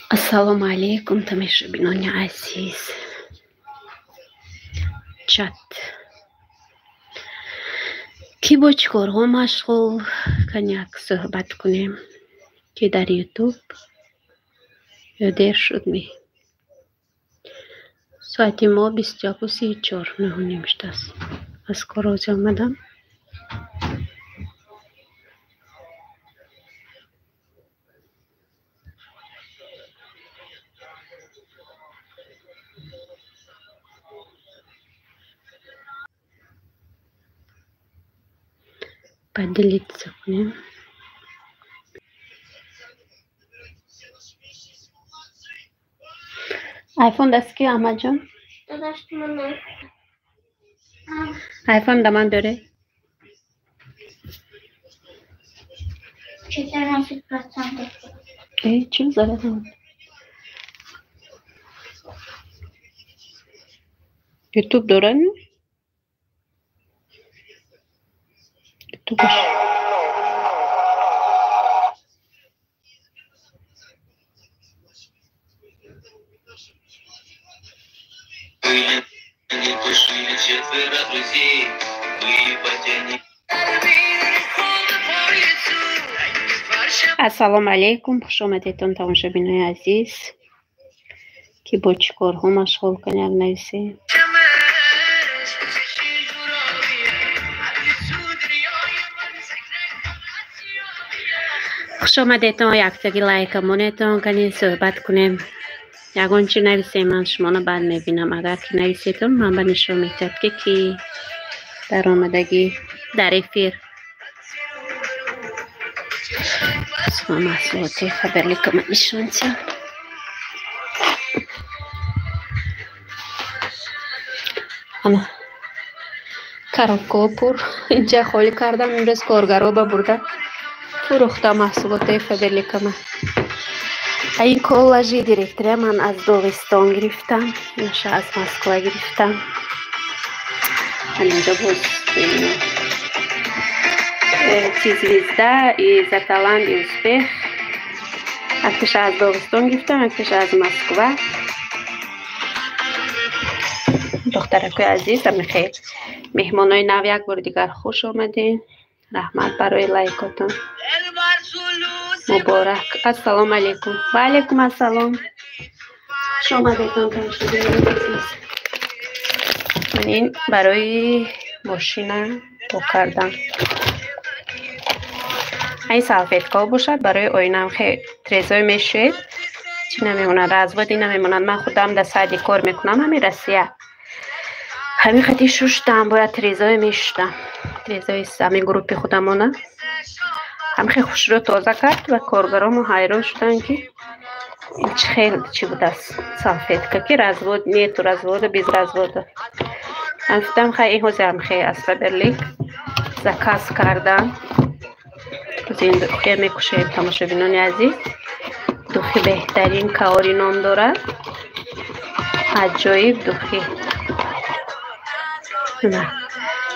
Ассалому алайкум, тамошобинони азиз. Чат. Кӣ бо чӣ корҳо машғул? Кани як суҳбат кунем. Ки дар Ютуб ё дер шуд ми? Соати мо 21:34, 9:30 шудааст. Аз кор розӣ омадам. Поделиться кунем. Айфон даст ки, Аҳмадҷон? Айфон да ман дорӣ? 14%. Э, чӣ зарар? Ютуб дорад? Ютубаш. Ассалому алайкум, хуш омадедтон, тамошобинои азиз. Ки бо чӣ корҳо машғул, кани як нависед. Хуш омадедтон, яктаги лайка монедтон, кани суҳбат кунем. Ягон чӣ нависем, ман шуморо баъд мебинам. Агар ки нависедтон, ман ба нишон медиҳад, ки кӣ даромадагӣ дар эфир. Ман маҳсулоти Фаберликама нишон диҳам. Ана коробкаҳо пур. Инҷа холӣ кардам, имрӯз коргаро ба бурда фурӯхта маҳсулоти Фаберликама. Ин коллажи директория ман аз Доғистон гирифтам, иноша аз Москва гирифтам. Инҷа боз звезда и за талант и успех. Якташа аз Доғистон гирифтам, якташа аз Москва. Духтаракои азиз, ами хел меҳмонои нав, як бори дигар хуш омадед. Раҳмат барои лайкотон. Муборак. Ассалому алайкум. Ва алайкум ассалом. Хуш омадедон, тамошобинони азиз. Ман ин барои мошина пок кардан. Ин салфеткаҳо бошад барои оинаам, хе трезой мешӯед, чӣ намемонад, разводи намемонад. Ман худам дар сади кор мекунам, ҳамин Россия. Ҳамин хати шуштам, бояд трезой мешуштам. Трезои ҳамин группи худамона. Ҳам хе хушрӯ тоза кард ва коргаромо ҳайрон шуданд, ки ин чӣ хел чӣ будааст салфетка, ки развод нету, развода, без развода. Ман гуфтам, хай, ин ҳозирам хе аз Фаберлик заказ кардам. Ин духия мекушоем, тамошобинони азиз. Духи беҳтарин Каори ном дорад. Аҷоиб духи.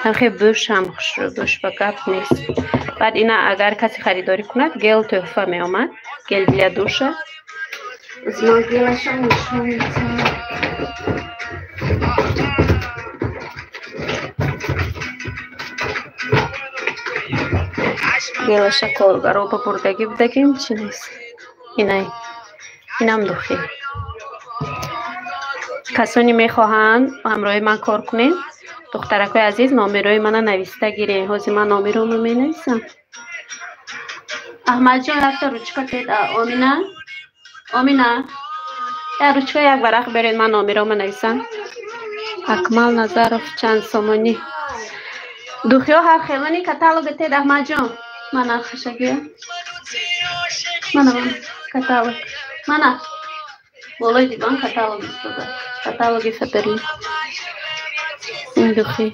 Ҳамхе бӯшам хушрӯ, бӯш ба гап нест. Баъд ина агар касе харидорӣ кунад, гель тӯҳфа меомад. Гель для душа. Ман гелашам нишон медиҳам. Гелаша коргаро ба бурдагӣ будагим, чӣ нест. Инай. Инам духи. Касоне мехоҳанд ҳамроҳи ман кор кунед, духтаракои азиз, номерои мана нависта гиред. Ҳозир ман номеромо менависам. Аҳмадҷон, якта ручка тед. Омина, Омина, як ручка, як варақ беред, ман номеромо нависам. Акмал Назаров, чанд сомонӣ? Духиҳо ҳар хелони каталога тед, Аҳмадҷон. Мана нархаша гӯям. Мана, мана каталог. Мана болои диван каталог истода. Каталоги Фаберлик. Ин духи.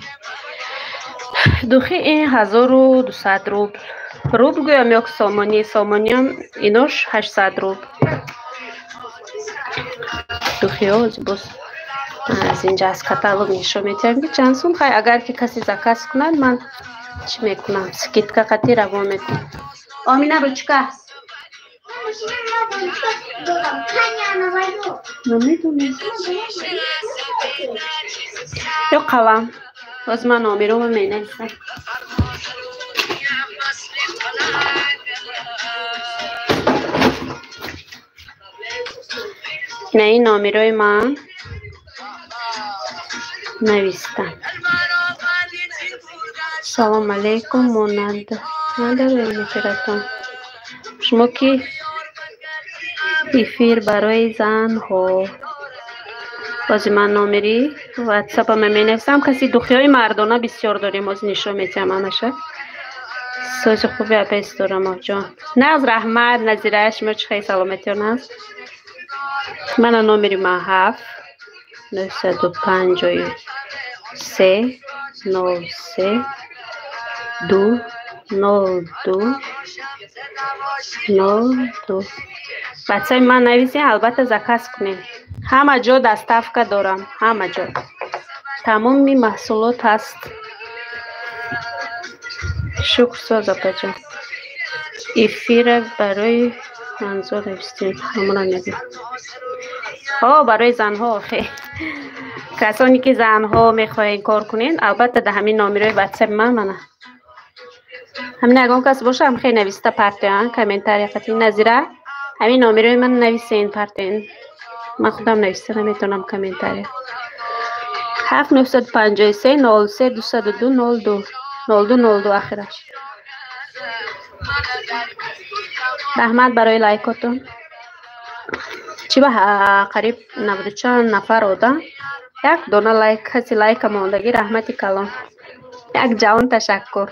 Духи ин 1200 рубл. Рубл гӯям ё сомонӣ? Сомониам инош 800 рубл. Духиҳо боз аз инҷа аз каталог нишон медиҳам, ки чанд сум. Хай, агар ки касе заказ кунад, ман чӣ мекунам? Скидка қатӣ равон мекунам. Омина, ручка. Намедонам. Ё қалам. Боз ман номерома менависам. Ина ин номерои ман навистам. Салом алейкум, монанд. Надорем эфиратон. Шумо ки эфир барои занҳо. Бози ман номери ватсапама менависам. Каси духиҳои мардона бисёр дорем, боз нишон метиҳам ҳамаша. Сози хуби апес дорам, оҷон. Нағз, раҳмат, Назира, шумо чӣ хел, саломатиён аст? Мана номери ман 7 953 03 2 02 02. Ватсапи ман нависен, албатта заказ кунем. Ҳама ҷо доставка дорам, ҳама ҷо. Тамоми маҳсулот ҳаст. Шукр соз, апаҷон. Эфира барои манзур навистем, ҳамонро мегӯям. Ҳо, барои занҳо охе. Касоне ки занҳо мехоҳед кор кунед, албатта дар ҳамин номерои ватсапи ман мана. Ҳамин ягон кас боша, ҳам хеле нависта партоян комментария қати Назира. Ҳамин номерои ман нависен партоен. Ман худам нависта наметавонам комментария. 7 953 03 202 02 02 02 ахираш. Раҳмат барои лайкотон. Чӣ ба қариб 94 нафар одам як дона лайк, каси лайка мондагӣ, раҳмати калон. Як ҷавон ташаккур.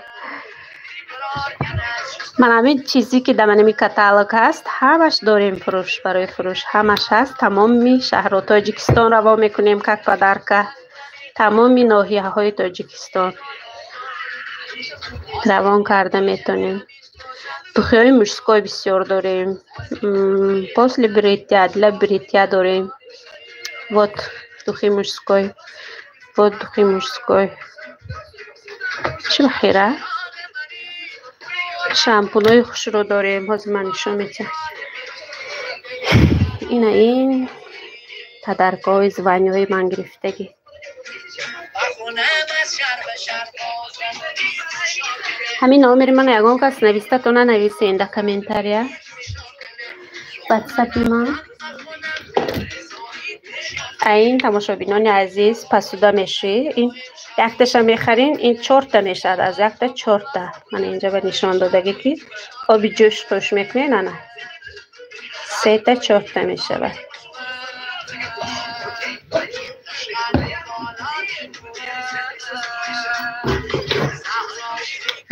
Ман ҳамин чизе ки дар манами каталог ҳаст, ҳамаш дорем фурӯш, барои фурӯш ҳамаш ҳаст. Тамоми шаҳру Тоҷикистон раво мекунем как подарка. Тамоми ноҳияҳои Тоҷикистон равон карда метонем. Духиҳои мужской бисёр дорем. После бритья, для бритья дорем. Вот духи мужской. Вот духи мужской. Чӣ бахира? Шампунҳои хушро дорем. Ҳозир ман нишон медиҳам. Ина ин подаркаҳои званиҳои ман гирифтагӣ. Ҳамин номери ман ягон кас нависта то нанависен дар комментария. Ватсапи ман. Ин тамошобинони азиз, пасуда мешӯӣ. Ин якташа мехарин, ин чорта мешавад, аз якта чорта. Ман инҷа ба нишон додагӣ ки оби ҷӯш қӯш мекунед, ана сета чорта мешавад.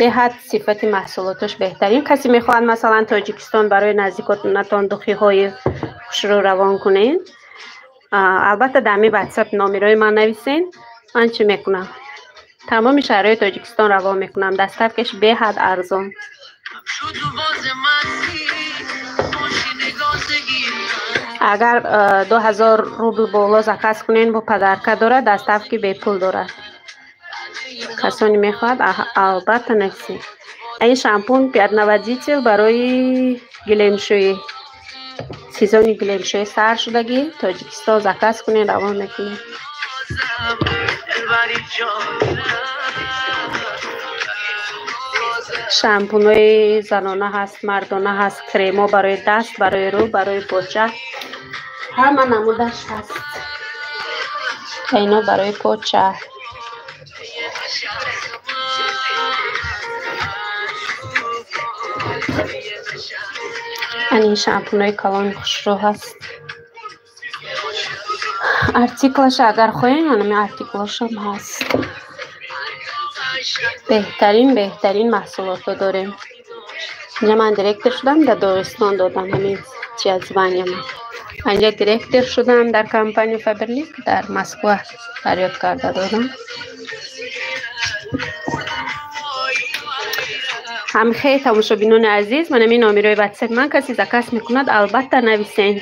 Беҳад сифати маҳсулоташ беҳтарин. Касе мехоҳад масалан Тоҷикистон барои наздикотонатон духиҳои хушро равон кунед, албатта дар ҳамин ватсап номерои ман нависен. Ман чӣ мекунам? Тамоми шаҳрҳои Тоҷикистон равон мекунам. Доставкаш беҳад арзон. Агар 2000 рубл боло заказ кунед, бо подарка дорад, доставки бепул дорад. Касоне мехоҳад, албатта нависед. Ин шампун пятновыводитель барои гилемшӯӣ. Сезони гилемшӯӣ сар шудагӣ, Тоҷикистон заказ кунед, равон мекунед. Шампунҳои занона ҳаст, мардона ҳаст, кремо барои даст, барои рӯ, барои поча, ҳама намудаш ҳаст. Ино барои поча. Ин шампунҳои калони хушрӯ ҳаст. Артиклаша агар хоҳем, анами артиклашам ҳаст. Беҳтарин, беҳтарин маҳсулотҳо дорем. Инҷа ман директор шудам, дар Доғистон додам ҳамин чи аз званияма. Инҷа директор шудам дар компания Фаберлик, дар Москва фарёд карда додам. Ҳамхе тамошобинони азиз, ман ҳамин номерои ватсап ман касе заказ мекунад, албатта нависен.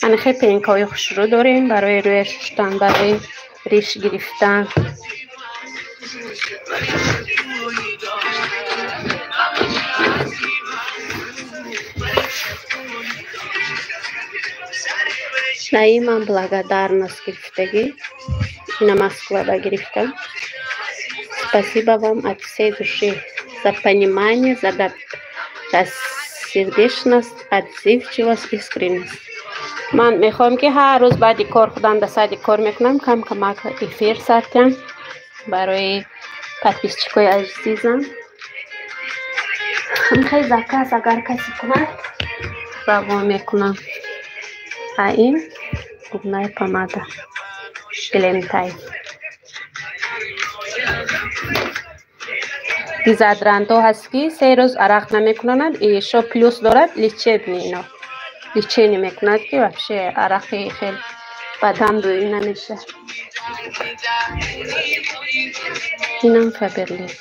Анхе пенкаҳои хушрӯ дорем барои рӯя шуштан, барои риш гирифтан. Наимам благодарность гирифтагӣ. Ина Москвада гирифтам. Спасибо вам от всей души за понимание, за сердечность, отзывчивость, искренность. Ман мехоҳам ки ҳар рӯз баъди кор худам дар сади кор мекунам, кам камак эфир сартям барои подписчикои азизам. Хеле заказ агар касе кунад, равон мекунам. А ин губная помада Глемтай. Дезодорантҳо ҳаст ки се рӯз арақ намекунанд, ишо плюс дорад лечебный ино. Лечение мекунад ки вообще арақи хел бадан бӯй намешавад. Инам Фаберлик.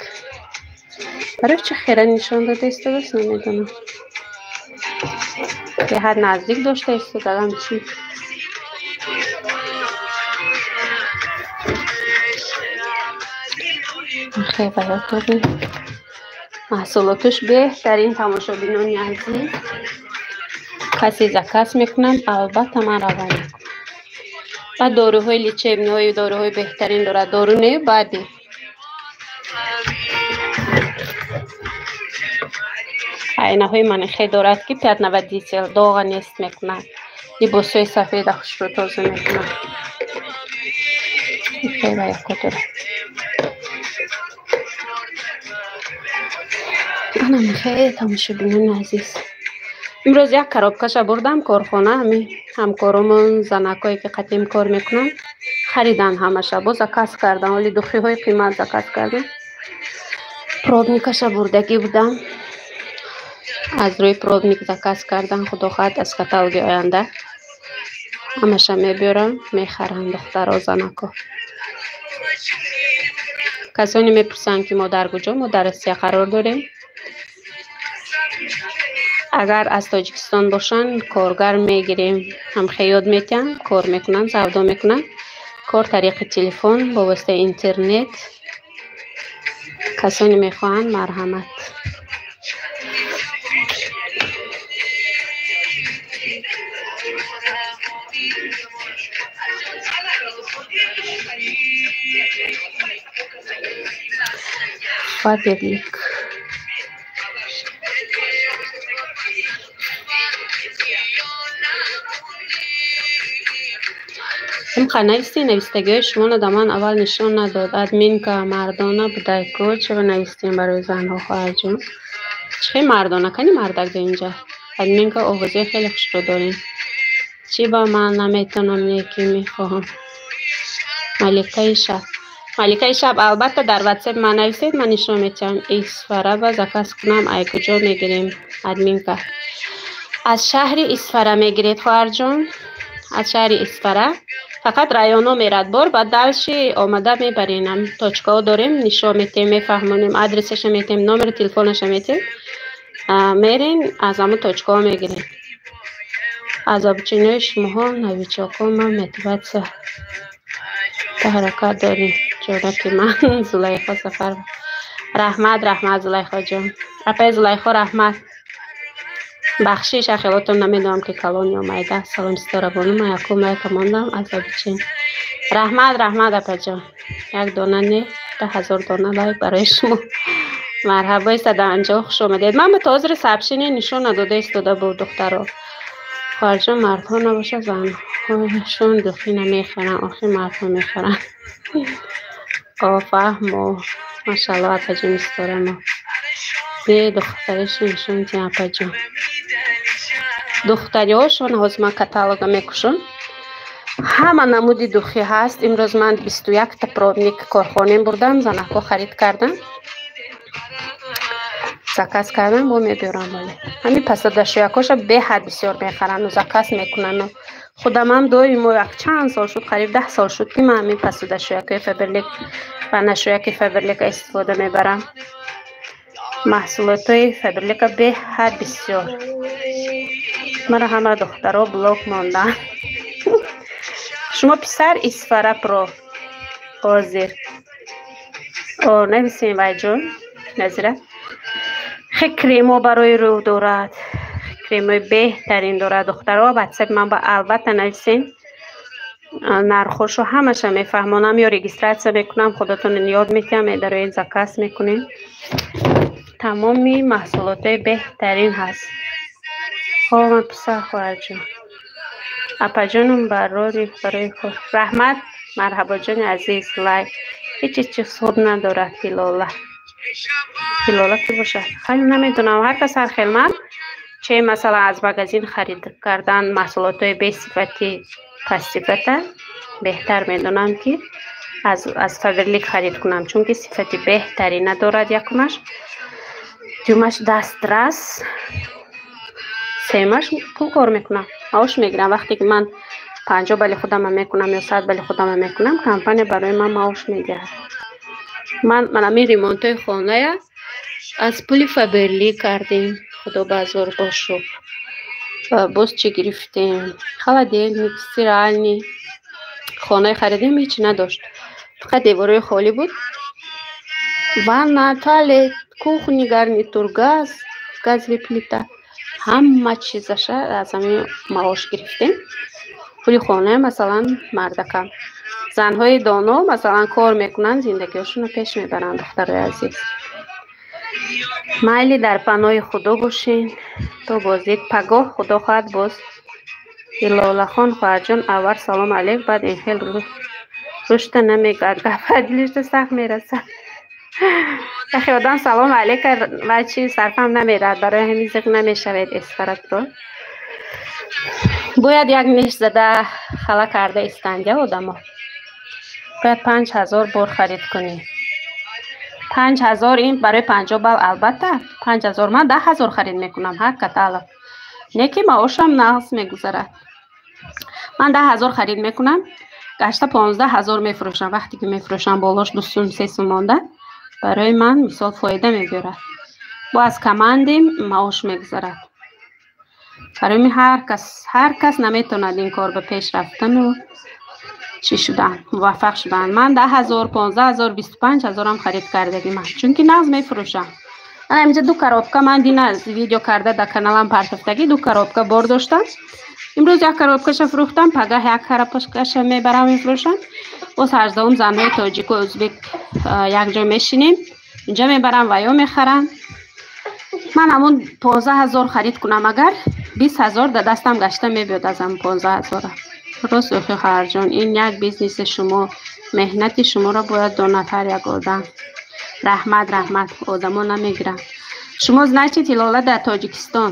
Барои чӣ хера нишон дода истодааст намедонам. Беҳад наздик дошта истодагам чӣ? Хеле баёд дорем. Маҳсулоташ беҳтарин тамошобинони азиз. Касе заказ мекунад, албатта ман равон мекунам. Баъд доруҳои лечебниҳои доруҳои беҳтарин дорад. Дору не, баъди. Айнаҳои манихе дорад ки пятновыводитель доға нест мекунад. Либосҳои сафеда хушрӯ тоза мекунад. Хеле яко дорад. Ана мехе тамошобинони азиз. Имрӯз як коробкаша бурдам корхона, ҳами ҳамкоромон занакое ки қатим кор мекунанд, харидан ҳамаша, боз заказ кардан, оли духиҳои қимат заказ кардан. Пробникаша бурдагӣ будам. Аз рӯи пробник заказ кардан, худо хоҳад аз каталоги оянда ҳамаша мебиёрам, мехарам духтаро, занако. Касоне мепурсанд ки мо дар куҷо, мо дар Россия қарор дорем. Агар аз Тоҷикистон бошанд, коргар мегирем, ҳамхе ёд метиҳам, кор мекунанд, савдо мекунанд. Кор тариқи телефон, бо воситаи интернет. Касоне мехоҳанд, марҳамат. Фаберлик. Имқа нависти, навистагиҳои шуморо да ман аввал нишон надод. Админка мардона будай ку, чаро навистем барои занҳо, хоҳарҷон? Чӣ хел мардона? Кани мардак до инҷа? Админка овозҳои хеле хушрӯ дорем. Чӣ ба ман наметавонам, не ки мехоҳам. Маликаи шаб. Маликаи шаб, албатта дар WhatsApp ман нависед, ман нишон метиҳам. Исфараба заказ кунам, ай куҷо мегирем? Админка. Аз шаҳри Исфара мегиред, хоҳарҷон. Аз шаҳри Исфара. Фақат районҳо мерад бор, баъд далши омада мебарем. Точкаҳо дорем, нишон метиҳем, мефаҳмонем, адресаша метиҳем, номери телефонаша метиҳем. Мерем, аз ҳамон точкаҳо мегирем. Аз обучениҳои шумоҳо, новичокҳо, ман мотиватсия та ҳаракат дорем. Ҷонаки ман Зулайхо Сафар. Раҳмат, раҳмат Зулайхо ҷон. Апаи Зулайхо раҳмат. Бахшиш, ахелотон намедонам ки калон ё майда. Салом Ситора бону, ман якум лайка мондам аз обучен. Раҳмат, раҳмат апаҷон. Як дона не, 10,000 дона лайк барои шумо. Марҳабо Саданҷо, хуш омадед. Ман ба ҳозири сообщение нишон надода истода буд духтаро. Хоҳарҷон, мардҳо набошад, занҳояшон духӣ намехаранд, охир мардҳо мехаранд. О, фаҳмо. Машалло, апаҷон Ситора мо. Не, духтаришо нишон диҳам апаҷон. Духтариҳошон ҳозир ман каталога мекушам. Ҳама намуди духӣ ҳаст. Имрӯз ман 21-та пробник корхонем бурдам, занакҳо харид кардам. Заказ кардам, бо мебиёрам вале. Ҳамин пасадашӯякҳоша беҳад бисёр мехаранду заказ мекунанду. Худамам доимо як чанд сол шуд, қариб 10 сол шуд ки ман ҳамин пасудашӯякҳои Фаберлик ва нашӯяки Фаберлика истифода мебарам. Маҳсулотҳои Фаберлика беҳад бисёр. Мара ҳама духтаро блок монданд. Шумо писар Исфара про ҳозир. О, нависем, вайҷон, Назира. Хе, кремо барои рӯ дорад, кремои беҳтарин дорад. Духтаро, ватсапи ман ба албатта нависем, нархошо ҳамаша мефаҳмонам ё регистрация мекунам, худатон ёд метиҳам, медароед, заказ мекунем. Тамоми маҳсулотҳои беҳтарин ҳаст. Ҳо, ман писар, хоҳарҷон, апаҷонум, барори барои кор раҳмат. Марҳабоҷони азиз. Лайк ҳеҷ чиз худ надорад. Ҳилола, Ҳилола ки бошад, хайр, намедонам. Ҳар кас ҳар хел. Ман че, масалан, аз магазин харид кардан маҳсулотҳои бесифати, пастсифата беҳтар медонам, ки аз Фаберлик харид кунам, чунки сифати беҳтарина дорад якумаш, дуюмаш дастрас, сеюмаш пул кор мекунам, маош мегирам. Вақте ки ман 50 бали худама мекунам ё 100 бали худама мекунам, компания барои ман маош медиҳад. Ман манами ремонтҳои хоная аз пули Фаберлик кардем, худо ба ҳазор бор шукр. Боз чӣ гирифтем? Холодильник, стиральный. Хонаи харидем, ҳеҷ надошт, фақат деворҳои холӣ буд. Ванна, туалет, кухни, гарнитур, газ, газовый плита, ҳама чизаша аз ҳамин маош гирифтем. Пули хона, масалан, мардакам. Занҳои доно, масалан, кор мекунанд, зиндагиҳошонро пеш мебаранд. Духтарои азиз, майли, дар паноҳи Худо бошен то боздид пагоҳ, Худо хоҳад, боз. Илолахон, хоҳарҷон, аввал салом алейк, баъд ин хел рушта намегӯяд. Гапа дилишта сахт мерасад. Яхе одам салом алейка ва чи сарфам намерад, барои ҳамин зиқ намешавед. Эсфаратро бояд як неш зада хала карда истанд. Я одамо бояд 5000 бор харид кунӣ. 5000 ин барои 50 бал, албатта, 5000. Ман 10 000 харид мекунам ҳар каталог, не ки маошам нағз мегузарад. Ман 10 000 харид мекунам, гашта 15 000 мефурӯшам. Вақте ки мефурӯшам, болош 2 сум, 3 сум монда, барои ман мисол фоида мебиёрад. Бо аз команди маош мегузарад. Барои ми ҳар кас наметавонад ин кор ба пеш рафтану чӣ шудан, муваффақ шудан. Ман 10 000, 15 000, 25 000-ам харид кардагиман, чунки нағз мефурӯшам. Ана инҷа ду коробка ман дина видео карда дар каналам партофтагӣ, ду коробка бор доштам. Имрӯз як коробкаша фурӯхтам, пагаҳ як коробкаша мебарам, мефурӯшам. Боз 18-ум занҳои тоҷику ӯзбек якҷо мешинем, инҷа мебарам ва ё мехарам. Ман ҳамун 15 000 харид кунам агар, 20 000 дар дастам гашта мебиёд аз ҳамун 15 000-а. Рост, охи, хоҳарҷон, ин як бизнеси шумо, меҳнати шуморо бояд донад ҳар як одам. Раҳмат, раҳмат, одамо намегиранд. Шумо, значит, Ҳилола, дар Тоҷикистон.